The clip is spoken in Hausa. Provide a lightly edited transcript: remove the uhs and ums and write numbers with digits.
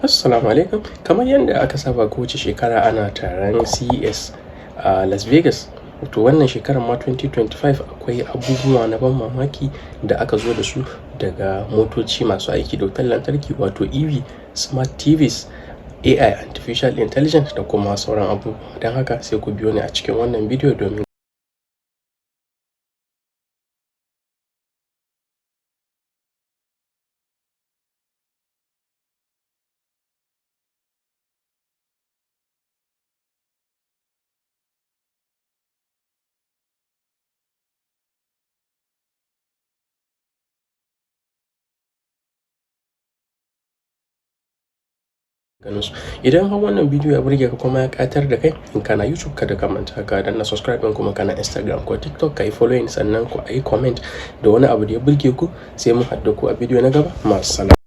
Assalamu alaikum. Kamar yadda aka saba, kowace shekara ana taron CES a Las Vegas. To, wannan shekarar ma 2025 akwai abubuwa na ban mamaki da aka zo da su, daga motoci masu aiki da wutar lantarki, wato EV, smart TVs, AI, artificial intelligence, da kuma sauran abubuwa. Don haka sai ku biyo ni a cikin wannan bidiyo domin ganin su. Idan har wannan bidiyo ya burge ka kuma ya ƙayatar da kai, in kana YouTube, kada ka manta ka danna subscribe. In kuma kana Instagram ko TikTok, ka yi following, sannan ku yi comment da wani abu da ya burge ku. Sai mun haɗu da ku a bidiyo na gaba. Ma'assalam.